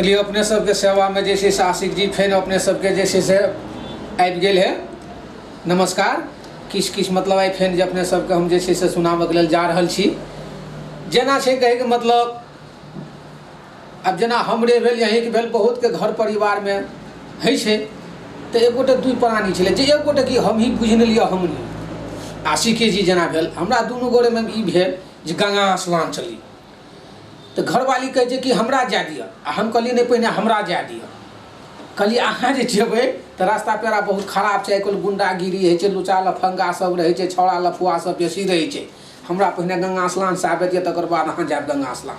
लिए अपने सबके सेवामे जे छै से आशिक जी फेर अपने सबके जे छै से आबि गेल है। नमस्कार। किछु किछु मतलब आइ फेर जे अपने सबके हम जे छै से सुनाबऽके लेल जा रहल छी। जेना छै कहैके मतलब आब जेना हमरे भेल यहीँके भेल बहुतके घर परिवारमे होइ छै तऽ एक गोटे दुइ प्राणी छलै जे एक गोटे की हमही बुझि नहि लिअ हम नहि आशिके जी जेना भेल हमरा दुनू गोटेमे ई भेल जे गंगा स्नान चली तऽ घरवाली कहै छै कि हमरा जाय दिअ आ हम कहलियै नहि पहिने हमरा जाय दिअ। कहलियै अहाँ जे जेबै तऽ रास्ता पेरा बहुत खराब छै, आइ काल्हि गुण्डागिरी होइ छै, लुचा लफङ्गा सब रहै छै, छौड़ा लफुआ सब बेसी रहै छै, हमरा पहिने गंगा स्नान से आबै दिअ तकर बाद अहाँ जायब गंगा स्नान।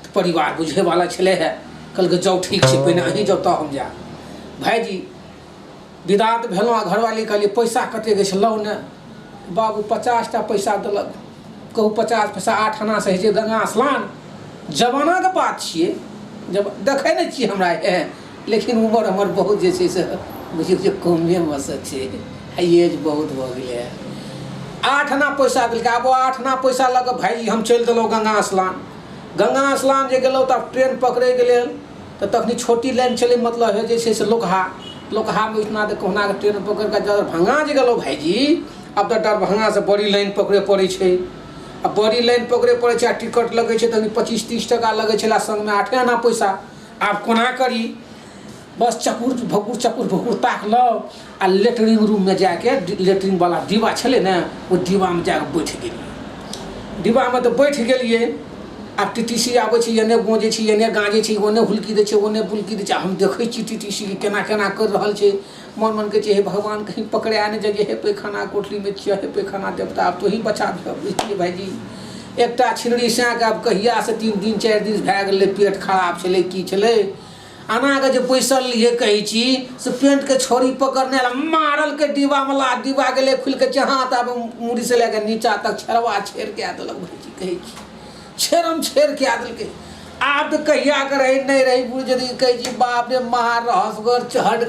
तऽ परिवार बुझैवला छलै हे, कहलकै जाउ ठीक छै पहिने अहीं जाउ तब हम जायब। भायजी विदा तऽ भेलहुँ आ घरवाली कहलियै पैसा कतेक अछि लउ ने बाबू, 50 टा पैसा देलक। कहू 50 पैसा 8 आनासँ होइ छै गंगा स्नान? जमानाके बात छियै, जब देखै नहि छियै हमरा एहन, लेकिन उमर हमर बहुत जे छै से बुझियौ जे कमेमे से छै, एज बहुत भऽ गेलै। 8 आना पैसा देलकै। आब ओ 8 आना पैसा लऽ कऽ भायजी हम चलि देलहुँ गंगा स्नान। गंगा स्नान जे गेलहुँ तऽ ट्रेन पकड़ैके लेल तऽ तखनी छोटी लाइन छलै, मतलब है जे छै से लोकहा लोकहामे इतना तऽ कहुना कऽ ट्रेन पकड़ि कऽ दरभंगा जे गेलहुँ भायजी। आब तऽ दरभंगासँ बड़ी लाइन पकड़ै पड़ै छै आ बड़ी लाइन पकड़ै पड़ै छै आ टिकट लगै छै तखनी 25-30 टाका लगै छलै, सङ्गमे 8 आना पैसा। आब कोना करी? बस चकुर भकुर चकुर भकुर ताकलहुँ आ लेटरिन रूममे जाके लेटरिनवला डिब्बा छलै ने, ओ डिब्बामे जाके बैठ गेलियै। डिब्बामे तऽ बैठ गेलियै, आब टी टी सी आबै छै, एने गोंजै छै, एने गाँजै छै, ओने हुलकी दै छै, ओने बुलकी दै छै। हम देखै छी टी टी सी के केना केना करि रहल छै। मन मन कहै छै हे भगवान, कहीं पकड़ा नहि जाइए, हे पैखाना कोठलीमे छियै, हे पैखाना देवता, आब तोही बचा दिहऽ। बुझलियै भाइजी, एकटा छिनरी सैँके आब कहियासँ 3 दिन 4 दिन भए गेलै, पेट खराब छलै की छलै, अनाके जे बैसल रहियै कहै छी से पेंटके छोरी पकड़ने मारलकै डिब्बामे लात, डिब्बा गेलै खुलि कऽ जहाँ तब मुड़ी से लए कऽ नीचा तक छेड़वा छेड़ कए देलक। भाइजी कहै छी छेड़म छेड़ कए देलकै। आब तऽ कहिया के रही नहि रही बुझ यदि कहै छी बाप रे महा रहसगर चहट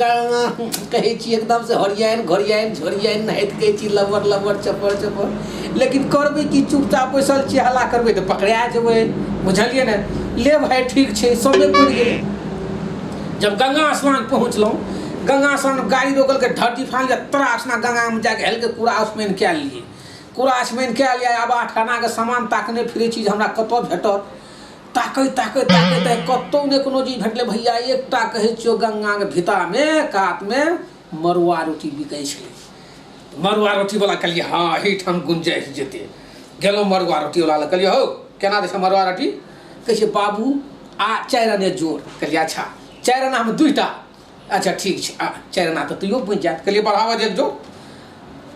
कहै छी एकदम से हरियाइन घरियाइन झोरियाइन नहाइत कहै छी लबर लबर चपर चपर। लेकिन करबै की? चुपचाप बैसल छी, हल्ला करबै तऽ पकड़ा जेबै, बुझलियै ने? ले भाय ठीक छै, समय पड़ि गेलै। जब गंगा स्नान पहुँचलहुँ, गंगा स्नान गाड़ी रोकलकै, ढड्डी फान लिअ तरासना गंगामे जाके हेलके पूरा स्नान कए लेलियै। पूरा स्नान कए लिअ, आब 8 आनाके सामान ताकने फिरै छी जे हमरा कतऽ भेटत। ताकैत ताकैत ताकैत ताकैत कतहु नहि कोनो चीज भेटलै भैया। एकटा कहै छियौ गंगाके भितामे कातमे मड़ुआ रोटी बिकै छलै। मड़ुआ रोटीवला कहलियै हँ एहिठाम गुंजाइश जेतै। गेलहुँ मड़ुआ रोटीवला लग, कहलियै हौ केना दै छै मड़ुआ रोटी? कहै छै बाबू आ 4 आने जोड़। कहलियै अच्छा 4 आनामे 2 टा, अच्छा ठीक छै, आ 4 आना तऽ तैयो बचि जायत। कहलियै बढ़ाबऽ जे एक जोड़।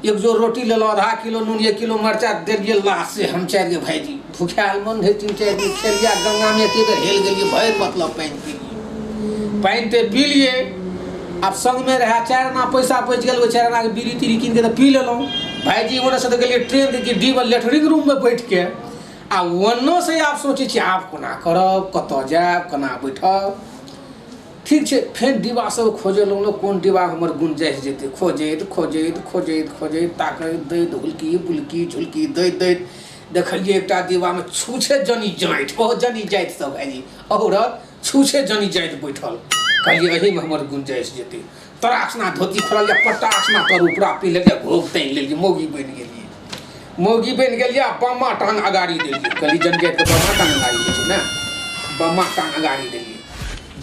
एक जोड़ रोटी लेलहुँ, आधा किलो नून, 1 किलो मरचा देलियै लाश से हम चारि गो भायजी। भुखायल मन रहै, 3-4 दिन खेलियै, गंगामे एके बेर हेल गेलियै, भरि मतलब पानि पीलियै। पानि तऽ पी लियै, आब संगमे रहए 4 आना पैसा बचि गेल, ओहि 4 आनाके बीड़ी तीड़ी कीन के तऽ पी लेलहुँ। भायजी ओन्नेसँ तऽ गेलियै ट्रेन के डिब्बा लेटरिन रूममे बैठके आ ओन्नोसँ आब सोचै छी आब कोना करब, कतऽ जायब, कोना बैठब। ठीक छै, फेर डिब्बा सब खोजै लगलहुँ, कोन डिब्बा हमर गुंजाइश जेतै। खोजैत खोजैत खोजैत खोजैत ताकैत दैत हुलकी बुलकी झुलकी दैत दैत देखलियै एकटा डिब्बामे छूछे जनी जाँठि, ओ जनी जाति सब भायजी औरत छूछे जनी जाति बैठल। कहलियै एहिमे हमर गुंजाइश जेतै। तरासना धोती खोललियै, पटासना तर उपरा पी लेलियै, घोघ तानि लेलियै, मौगी बनि गेलियै। मौगी बनि गेलियै आ बामा टांग अगाड़ी देलियै। कहलियै जन जातिके बामा टांग अगाड़ी दै छै ने, बामा टांग अगाड़ी देलियै।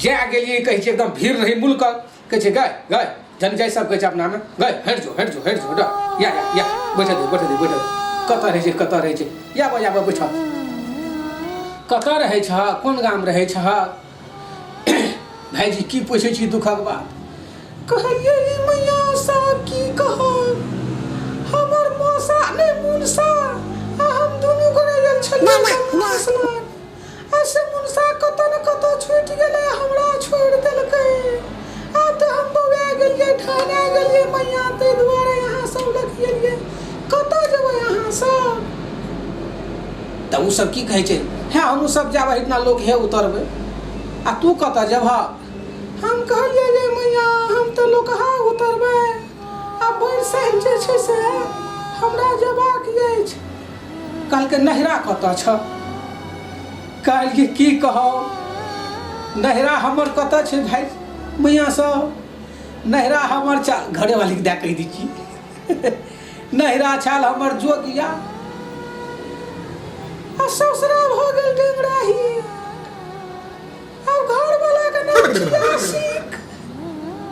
जा गेलियै कहै छै एकदम भीड़ रहै मुल्कक। कहै छै गय गय जन जाति सब कहै छै अपनामे गय हटि जो हटि जो हटि जो हट या या या बैठे दे बैठे दे बैठे दे। कतऽ रहै छै कतऽ रहै छै? याबऽ याबऽ बैठ। कतऽ रहै छह, कोन गाम रहै छह? भायजी की पूछै छी दुखक बात। कहलियै ई मैया साहब की कहब, हमर मौसा नहि मुनसा आ हम दुनू गोरे गेल छलियै गंगा स्नान आ से मुनसा कतऽ ने कतऽ छूटि गेलै, हमरा छोड़ि देलकै। आब तऽ हम बौआ गेलियै, ठाना गेलियै मैया, ताहि दुआरे अहाँ सब लग गेलियै। कतऽ जेबै अहाँ सब? तऽ ओ सब की कहै छै हे हमहूँ सब जायब एहिठिना लोक हे उतरबै आ तू कतऽ जेबह? हम कहलियै जे मैया हम तऽ लोकहा उतरबै आ बरसाइत जे छै से हमरा जेबाक अछि। कहलकै नहिरा कतऽ छह? कहलियै की कहब, नहिरा हमर कतऽ छै भाइ मैया सब नहिरा हमर चा घरेवालीके दए कहि दै छी नहिरा छल हमर जोगिया आ ससुरा भऽ गेल डेंगराही आब घरवाला के नाम छियै आशिक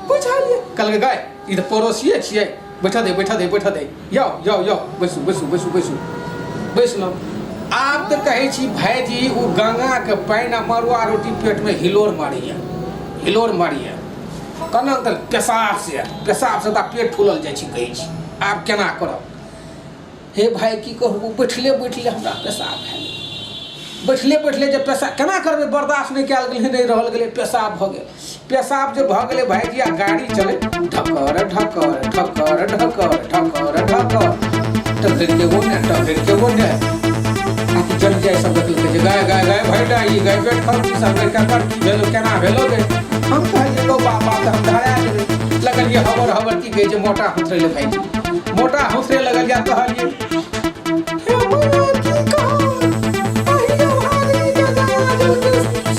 बुझलियै कहलकै गाय ई तऽ पड़ोसिए छियै बैठऽ दे बैठऽ दे बैठऽ दे यौ यौ यौ बैसू बैसू बैसू बैसू बैसलहुँ आब तऽ कहै छी भायजी ओ गंगाके पानि आ मड़ुआ रोटी पेटमे हिलोर मारैए हिलोर मारैए केना तऽ पेशाबसँ पेशाबसँ तऽ पेट फूलल जाइ छै कहै छी आब केना करब हे भाय की कहू बैठले बैठले हमरा पेशाब भए गेल बैठले बैठले जे पेशाब केना करबै बर्दाश्त नहि कयल गेलै नहि रहल गेलै पेशाब भऽ गेल पेशाब जे भऽ गेलै भायजी आ गाड़ी चलै ढकर ढकर ढकर ढकर ढकर ढकर टहर के वो ने टहर के वो ने आकि चल जाय सब देखलकै जे गाय गाय गाय भाय डाई गाय पेट खर की सब गाय केकर की भेलो केना भेलो गे हम कहलियै गौ बाप बाप तऽ हम धरा जेबै लगलियै हबर हबर की कहै छै मोटा हुथरै ले भायजी मोटा हौसरे लगल या कहलिए हे भगवान की कहब अही अभागनी के गंगा जल के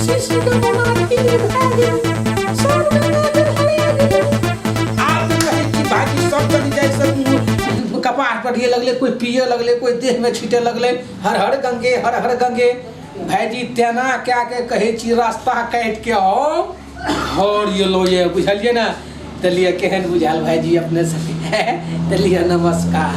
शीशी के बना ढील भए गेल सब गंगा जल हरिया गेल आब तऽ कहै छी भाजी सब चलि जाइ सब कपार पर दिए लगले कोई पिए लगले कोई देह में छीटे लगले हर हर गंगे हर हर गंगे भाईजी तेना कए के कहै छी रास्ता काटि के हम घर एलो ये बुझलियै ने तऽ लिअ केहन बुझायल भाईजी अपने सबके तऽ लिअ नमस्कार।